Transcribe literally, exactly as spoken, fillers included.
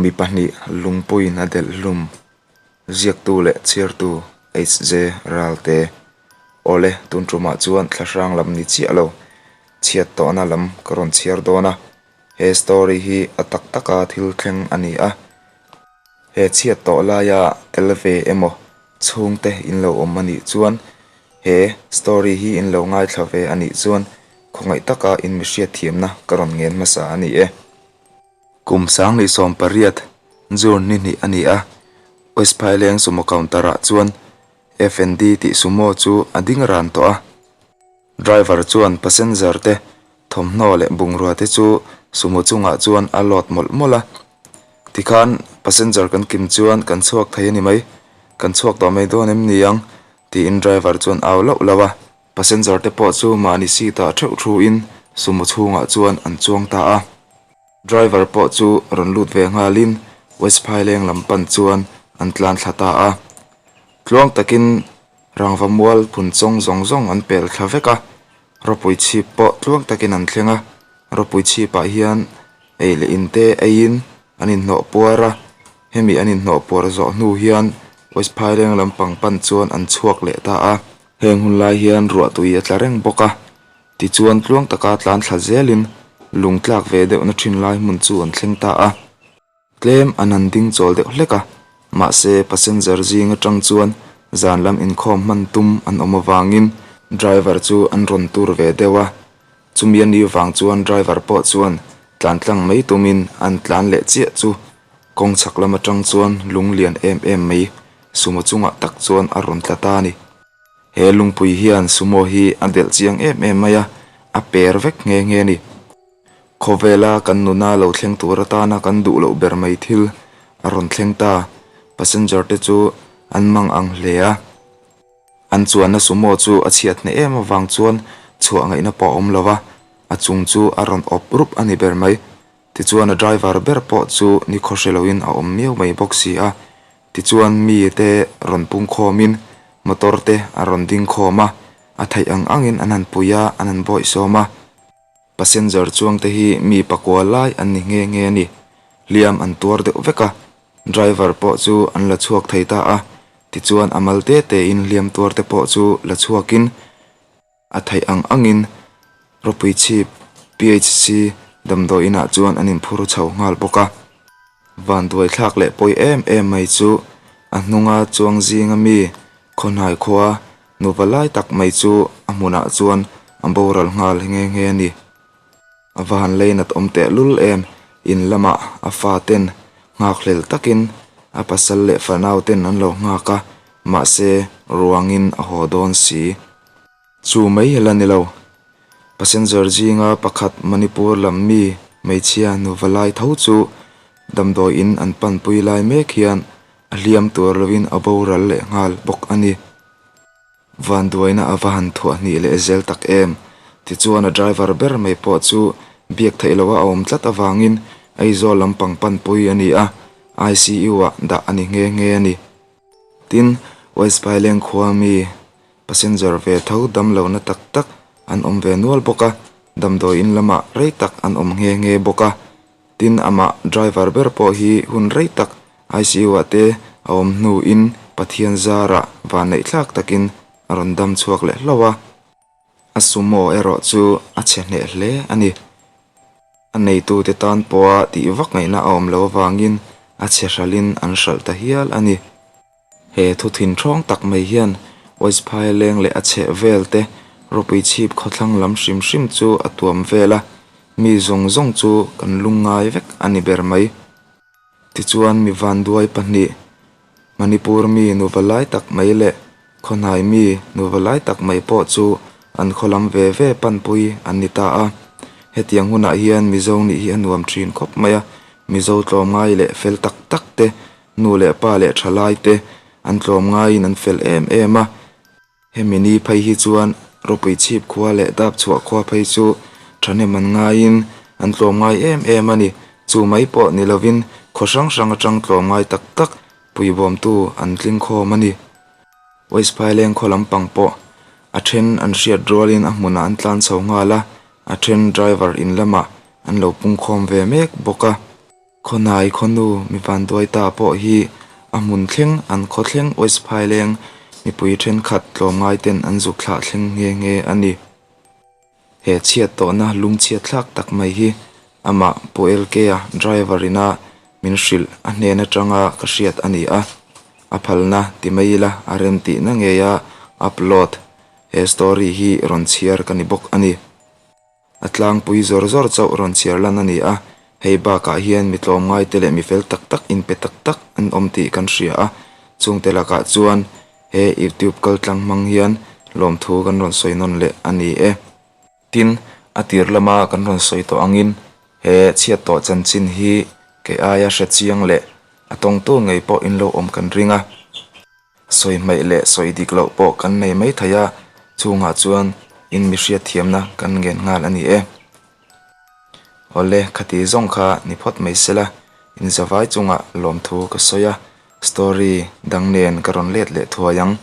Mi pahni lungpuiin a delh hlum. Ziaktu le chhiartu H J Ralte. Awle, tun ṭuma chuan thla hrang lam ni chiah lo, chhiat tawhna lam ka rawn chhiar dawn a. He story hi a tak taka thil thleng a ni a. He chhiat tawh laia tel ve emaw, chhungte in lo awm a nih chuan, he story hi in lo ngaithla ve a nih chuan, khawngaih taka in mi hriatthiamna ka rawn ngen hmasa a ni e. Kum sang hnih sawm pariat, June ni hnih a ni a. West Phaileng sumo counter-ah chuan F and D tih sumo chu a ding ran tawh a. Driver chuan passenger te, thawmhnaw leh bungrua te chu sumo chungah chuan a load mawlh mawlh a. Tikhan passenger kan kim chuan kan chhuak thei a ni mai, kan chhuak tawh mai dawn em ni ang, tiin driver chuan au lauh lauh a. Passenger te pawh chu mahni seat-ah theuh ṭhuin sumo chhungah chuan an chuang ta a. Driver pawh chu rawn lut ve nghalin West Phaileng lam pan chuan an tlan thla ta a. Tluang takin rangva mual phun chawng zawng zawng an pel thla vek a. Ropui chhip pawh tluang takin an thleng a. Ropui chhipah hian ei leh in te eiin an inhnawh puar a. Hemi an inhnawh puar zawh hnu hian West Phaileng lampang pan chuan an chhuak leh ta a. Heng hun lai hian ruahtui a tla reng bawk a. Tichuan tluang taka tlan thla zelin lung tlak ve deuhna ṭhin lai hmun chu an thleng ta a. Tlem an han ding chawl deuh hlek a, mahse passenger zing aṭang chuan zan lam inkhawm hman tum an awm avangin driver chu an rawn tur ve deuh a. Chumi a nih vang chuan driver pawh chuan tlan tlang mai tumin an tlan leh chiah chu kawng chhak lam aṭang chuan lung lian em em mai sumo chungah tak chuan a rawn tla ta a ni. He lungpui hian sumo hi a delh chiang em em mai a, a per vek nghe nghe a ni. Khawvela kan nuna lo thleng tur atana kan duh loh ber mai thil a rawn thleng ta. Passenger te chu an mang ang hle a. An chuanna sumo chu a chhiat hneh em avang chuan chhuah ngaihna pawh a awm lo a, a chung chu a rawn awp rup a ni ber mai. Tichuan a driver ber pawh chu ni khaw hre loin a awm miau mai bawk si a. Tichuan mi te rawn pungkhawmin motor te a rawn ding khawm a, a theih ang angin an han pui a, an han bawih sawm a. Passenger chuang te hi mi pakua lai an ni nghe nghe a ni. Hliam an tuar deuh vek a, driver pawh chu an la chhuak thei ta a. Tichuan a mal te tein hliam tuar te pawh chu la chhuakin a theih ang angin Ropui Chhip P H C damdawi inah chuan an inphur chho nghal bawk a. Vanduai thlak leh pawi em em mai chu a hnunga chuang zinga mi khawnhai khua nuva lai tak mai chu a hmunah chuan a boral nghal nghe nghe a ni. A va han lei nat awm teh lul em, in lamah a faten nghakhlel takin a pasal leh fanauten an lo nghak a, mahse ruangin a haw dawn si. Chu mai hela ni lo. Passenger zinga pakhat Manipur lam mi hmeichhia nuva lai tho chu damdawiin an panpui lai mek hian a hliam tuar lovin a boral leh nghal bawk a ni. Vanduaina a va han thuah hnih leh zel tak em. Tichuan a driver ber mai pawh chu biak theih loha a awm tlat avangin Aizawl lampang panpui a ni a, I C U-ah dah a ni nghe nghe a ni. Tin, West Phaileng khua mi passenger ve tho damlohna tak tak an awm ve nual bawk a, damdawi in lamah rei tak an awm nghe nghe bawk a. Tin, amah driver ber pawh hi hun rei tak I C U-ah te a awm hnuin Pathian zarah vanneihthlak takin a rawn dam chhuak leh hlauh a. A sumo erawh chu a chhe hneh hle a ni. A neitute tan pawha tih vak ngaihna a awm lo avangin a chhe hralin an hralh ta hial a ni. He thu thin thawng tak mai hian West Phaileng leh a chheh vel te Ropui Chhip khawthlang lam hrim hrim chu a tuam vel a, mi zawng zawng chu kan lungngai vek a ni ber mai. Tichuan mi vanduai pahnih, Manipur mi nuva lai tak mai leh khawnhai mi nuva lai tak mai pawh chu an khaw lam ve ve panpui an ni ta a. Hetiang hunah hian Mizo nih hi a nuam ṭhin khawp mai a, Mizo tlawmngai leh fel tak tak te, nu leh pa leh ṭhalai te an tlawmngaiin an fel em em a. Hemi ni phei hi chuan Ropui Chhip khua leh Dapchhuah khua phei chu ṭhahnem an ngaiin an tlawmngai em em a ni. Chu mai pawh ni lovin khaw hrang hrang aṭang tlawmngai tak tak puibawmtu an tling khawm a ni. West Phaileng khaw lampang pawh a ṭhen an hriat rualin a hmunah an tlan chho nghal a, a ṭhen driver in lamah an lo pungkhawm ve mek bawk a. Khawnai khawnu mi vanduai ta pawh hi a hmun thleng, an khaw thleng, West Phaileng mipui ṭhenkhat tlawmngai ten an zuk thlah thleng nghe nghe a ni. He chhiat tawhna lungchhiat thlak tak mai hi amah Pu L K-a driver-in a min hrilh a hnen aṭanga ka hriat a ni a. A phalna ti mai ila a remtihna ngeia upload he story hi rawn chhiar ka ni bawk a ni. A tlangpui zawr zawr chauh rawn chhiar lan a ni a. Hei bakah hian mi tlawmngai te leh mi fel tak tak, inpe tak tak an awm tih kan hria a. Chungte lakah chuan he YouTube kal tlang hmang hian lawmthu kan rawn sawi nawn leh a ni e. Tin, a tir lama kan rawn sawi tawh angin, he chhiat tawh chanchin hi kei aia hre chiang leh a tawngtu ngei pawh in lo awm kan ring a. Sawi hmaih leh sawi dik loh pawh kan nei mai thei a, chungah chuan in mi hriatthiamna kan ngen nghal a ni e. Awle, khati zawng kha ni phawt mai sela, in zavai chungah lawmthu ka sawi a, story dang nen ka rawn let leh thuai ang.